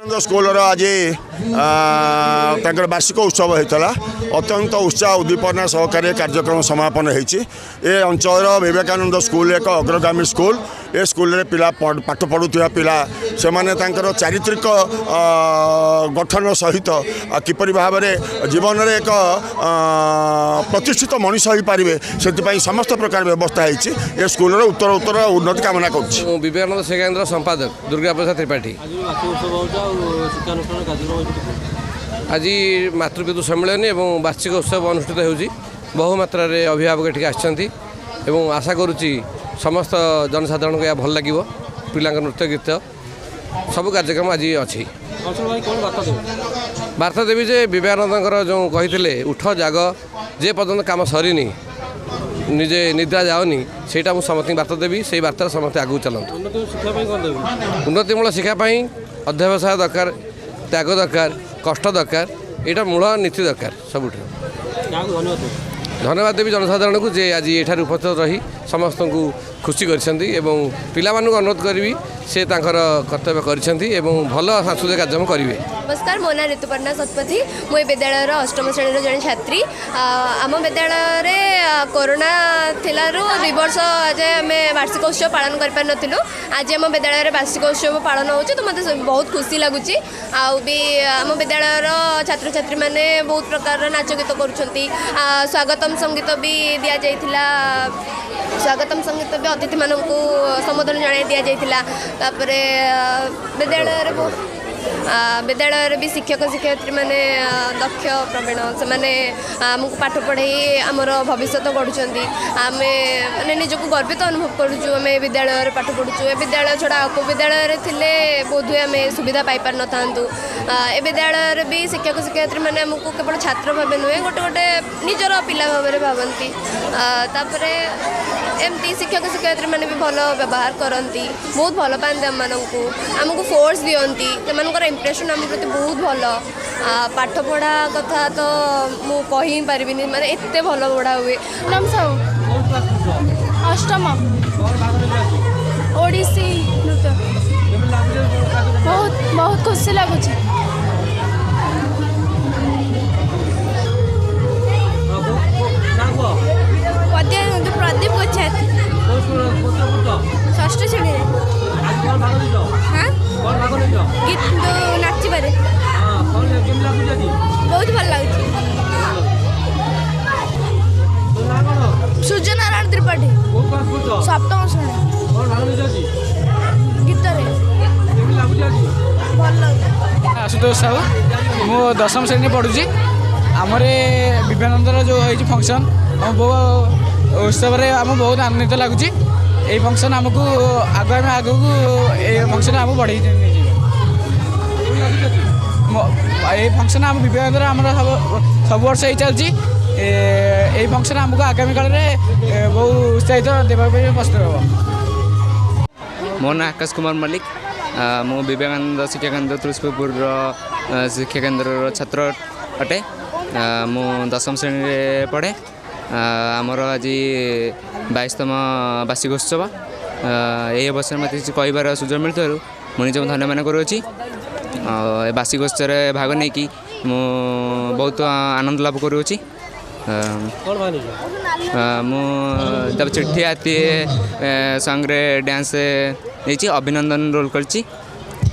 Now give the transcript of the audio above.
ସ୍କୁଲର ଆଜି ତାଙ୍କର ବାର୍ଷିକ ଉତ୍ସବ ହୋଇଥିଲା। ଅତ୍ୟନ୍ତ ଉତ୍ସାହ ଉଦ୍ଦୀପନା ସହକାରେ କାର୍ଯ୍ୟକ୍ରମ ସମାପନ ହୋଇଛି। ଏ ଅଞ୍ଚଳର ବିବେକାନନ୍ଦ ସ୍କୁଲ ଏକ ଅଗ୍ରଗାମୀ ସ୍କୁଲ। ଏ ସ୍କୁଲରେ ପିଲା, ପାଠ ପଢ଼ୁଥିବା ପିଲା, ସେମାନେ ତାଙ୍କର ଚାରିତ୍ରିକ ଗଠନ ସହିତ କିପରି ଭାବରେ ଜୀବନରେ ଏକ ପ୍ରତିଷ୍ଠିତ ମଣିଷ ହୋଇପାରିବେ, ସେଥିପାଇଁ ସମସ୍ତ ପ୍ରକାର ବ୍ୟବସ୍ଥା ହେଇଛି। ଏ ସ୍କୁଲର ଉତ୍ତର ଉତ୍ତର ଉନ୍ନତି କାମନା କରୁଛି। ମୁଁ ବିବେକାନନ୍ଦ ଶିକ୍ଷାକେନ୍ଦ୍ର ସମ୍ପାଦକ ଦୁର୍ଗା ପ୍ରସାଦ ତ୍ରିପାଠୀ। ଆଜି ମାତୃପିତୃ ସମ୍ମିଳନୀ ଏବଂ ବାର୍ଷିକ ଉତ୍ସବ ଅନୁଷ୍ଠିତ ହେଉଛି। ବହୁ ମାତ୍ରାରେ ଅଭିଭାବକ ଏଠିକି ଆସିଛନ୍ତି ଏବଂ ଆଶା କରୁଛି ସମସ୍ତ ଜନସାଧାରଣଙ୍କୁ ଏହା ଭଲ ଲାଗିବ। ପିଲାଙ୍କ ନୃତ୍ୟ ଗୀତ ସବୁ କାର୍ଯ୍ୟକ୍ରମ ଆଜି ଅଛି। ବାର୍ତ୍ତା ଦେବି ଯେ ବିବେକାନନ୍ଦଙ୍କର ଯେଉଁ କହିଥିଲେ, ଉଠ ଜାଗ, ଯେ ପର୍ଯ୍ୟନ୍ତ କାମ ସରିନି ନିଜେ ନିଦ୍ରା ଯାଅନି, ସେଇଟା ମୁଁ ସମସ୍ତଙ୍କୁ ବାର୍ତ୍ତା ଦେବି। ସେଇ ବାର୍ତ୍ତାରେ ସମସ୍ତେ ଆଗକୁ ଚାଲନ୍ତୁ। ଉନ୍ନତିମୂଳ ଶିକ୍ଷା ପାଇଁ ଅଧ୍ୟବସାୟ ଦରକାର, ତ୍ୟାଗ ଦରକାର, କଷ୍ଟ ଦରକାର, ଏଇଟା ମୂଳ ନୀତି ଦରକାର। ସବୁଠୁ ଧନ୍ୟବାଦ ଦେବି ଜନସାଧାରଣଙ୍କୁ ଯେ ଆଜି ଏଠାରେ ଉପସ୍ଥିତ ରହି ସମସ୍ତଙ୍କୁ ଖୁସି କରିଛନ୍ତି ଏବଂ ପିଲାମାନଙ୍କୁ ଅନୁରୋଧ କରିବି, ସେ ତାଙ୍କର କର୍ତ୍ତବ୍ୟ କରିଛନ୍ତି ଏବଂ ଭଲ ସାଂସ୍କୃତିକ କାର୍ଯ୍ୟକ୍ରମ କରିବେ। ନମସ୍କାର, ମୋ ନାଁ ଋତୁପର୍ଣ୍ଣା ଶତପଥୀ। ମୁଁ ଏ ବିଦ୍ୟାଳୟର ଅଷ୍ଟମ ଶ୍ରେଣୀର ଜଣେ ଛାତ୍ରୀ। ଆମ ବିଦ୍ୟାଳୟରେ କରୋନା ଥିଲାରୁ 2 ବର୍ଷ ଯାଏ ଆମେ ବାର୍ଷିକ ଉତ୍ସବ ପାଳନ କରିପାରିନଥିଲୁ। ଆଜି ଆମ ବିଦ୍ୟାଳୟରେ ବାର୍ଷିକ ଉତ୍ସବ ପାଳନ ହେଉଛି, ତ ମୋତେ ବହୁତ ଖୁସି ଲାଗୁଛି। ଆଉ ବି ଆମ ବିଦ୍ୟାଳୟର ଛାତ୍ରଛାତ୍ରୀମାନେ ବହୁତ ପ୍ରକାରର ନାଚ ଗୀତ କରୁଛନ୍ତି। ସ୍ୱାଗତମ ସଙ୍ଗୀତ ବି ଦିଆଯାଇଥିଲା, ସ୍ୱାଗତମ ସଙ୍ଗୀତ ବି ଅତିଥିମାନଙ୍କୁ ସମ୍ବୋଧନ ଜଣାଇ ଦିଆଯାଇଥିଲା। ତାପରେ ବିଦ୍ୟାଳୟରେ ବହୁତ ବିଦ୍ୟାଳୟରେ ବି ଶିକ୍ଷକ ଶିକ୍ଷୟିତ୍ରୀମାନେ ଦକ୍ଷ ପ୍ରବୀଣ। ସେମାନେ ଆମକୁ ପାଠ ପଢ଼ାଇ ଆମର ଭବିଷ୍ୟତ ଗଢ଼ୁଛନ୍ତି। ଆମେ ମାନେ ନିଜକୁ ଗର୍ବିତ ଅନୁଭବ କରୁଛୁ, ଆମେ ଏ ବିଦ୍ୟାଳୟରେ ପାଠ ପଢ଼ୁଛୁ। ଏ ବିଦ୍ୟାଳୟ ଛଡ଼ା ଆଉ କେଉଁ ବିଦ୍ୟାଳୟରେ ଥିଲେ ବୋଧହୁଏ ଆମେ ସୁବିଧା ପାଇପାରିନଥାନ୍ତୁ। ଏ ବିଦ୍ୟାଳୟରେ ବି ଶିକ୍ଷକ ଶିକ୍ଷୟିତ୍ରୀମାନେ ଆମକୁ କେବଳ ଛାତ୍ର ଭାବେ ନୁହେଁ, ଗୋଟେ ଗୋଟେ ନିଜର ପିଲା ଭାବରେ ଭାବନ୍ତି। ତାପରେ ଏମିତି ଶିକ୍ଷକ ଶିକ୍ଷୟିତ୍ରୀମାନେ ବି ଭଲ ବ୍ୟବହାର କରନ୍ତି, ବହୁତ ଭଲ ପାଆନ୍ତି ଆମମାନଙ୍କୁ, ଆମକୁ ଫୋର୍ସ ଦିଅନ୍ତି। ସେମାନଙ୍କର ଇମ୍ପ୍ରେସନ୍ ଆମ ପ୍ରତି ବହୁତ ଭଲ। ପାଠ ପଢ଼ା କଥା ତ ମୁଁ କହି ହିଁ ପାରିବିନି, ମାନେ ଏତେ ଭଲ ପଢ଼ା ହୁଏ। ନାମ ସାହୁ, ଅଷ୍ଟମ, ଓଡ଼ିଶୀ ନୃତ୍ୟ। ବହୁତ ବହୁତ ଖୁସି ଲାଗୁଛି। ପ୍ରଦୀପ ଗୋଛାତ, ଷଷ୍ଠ ଶ୍ରେଣୀରେ। ଗୀତ ନାଚିବାରେ ବହୁତ ଭଲ ଲାଗୁଛି। ସୂର୍ଯ୍ୟନାରାୟଣ ତ୍ରିପାଠୀ, ସପ୍ତମ ଶ୍ରେଣୀ। ଗୀତରେ ଭଲ ଲାଗୁଛି। ଆଶୁତୋଷ ସାହୁ, ମୁଁ ଦଶମ ଶ୍ରେଣୀରେ ପଢ଼ୁଛି। ଆମର ବିବେକାନନ୍ଦର ଯେଉଁ ହେଇଛି ଫଙ୍କସନ୍, ଆମ ବହୁ ଉତ୍ସବରେ ଆମକୁ ବହୁତ ଆନନ୍ଦିତ ଲାଗୁଛି। ଏଇ ଫଙ୍କସନ୍ ଆମକୁ ଆଗ ଆମେ ଆଗକୁ ଏଇ ଫଙ୍କସନ୍ ଆମକୁ ବଢ଼େଇ ନେଇଯିବ। ଏଇ ଫଙ୍କସନ୍ ଆମ ବିବେକାନନ୍ଦର ଆମର ସବୁ ବର୍ଷ ହେଇ ଚାଲିଛି। ଏଇ ଫଙ୍କସନ୍ ଆମକୁ ଆଗାମୀ କାଳରେ ବହୁ ଉତ୍ସାହିତ ଦେବା ପାଇଁ ପ୍ରସ୍ତୁତ ହେବ। ମୋ ନାଁ ଆକାଶ କୁମାର ମଲ୍ଲିକ। ମୁଁ ବିବେକାନନ୍ଦ ଶିକ୍ଷା କେନ୍ଦ୍ର ତୁଳସୀପୁରର ଶିକ୍ଷା କେନ୍ଦ୍ରର ଛାତ୍ର ଅଟେ। ମୁଁ ଦଶମ ଶ୍ରେଣୀରେ ପଢ଼େ। ଆମର ଆଜି 22ତମ ବାର୍ଷିକ ଉତ୍ସବ। ଏହି ଅବସରରେ ମୋତେ କିଛି କହିବାର ସୁଯୋଗ ମିଳିଥିବାରୁ ମୁଁ ନିଜକୁ ଧନ୍ୟ ମନେ କରୁଅଛି। ଏ ବାର୍ଷିକ ଉତ୍ସବରେ ଭାଗ ନେଇକି ମୁଁ ବହୁତ ଆନନ୍ଦ ଲାଭ କରୁଅଛି। ମୁଁ ତାପରେ ଚିଠି ହାତୀ ସଙ୍ଗରେ ଡ୍ୟାନ୍ସ ନେଇଛି, ଅଭିନନ୍ଦନ ରୋଲ୍ କରିଛି।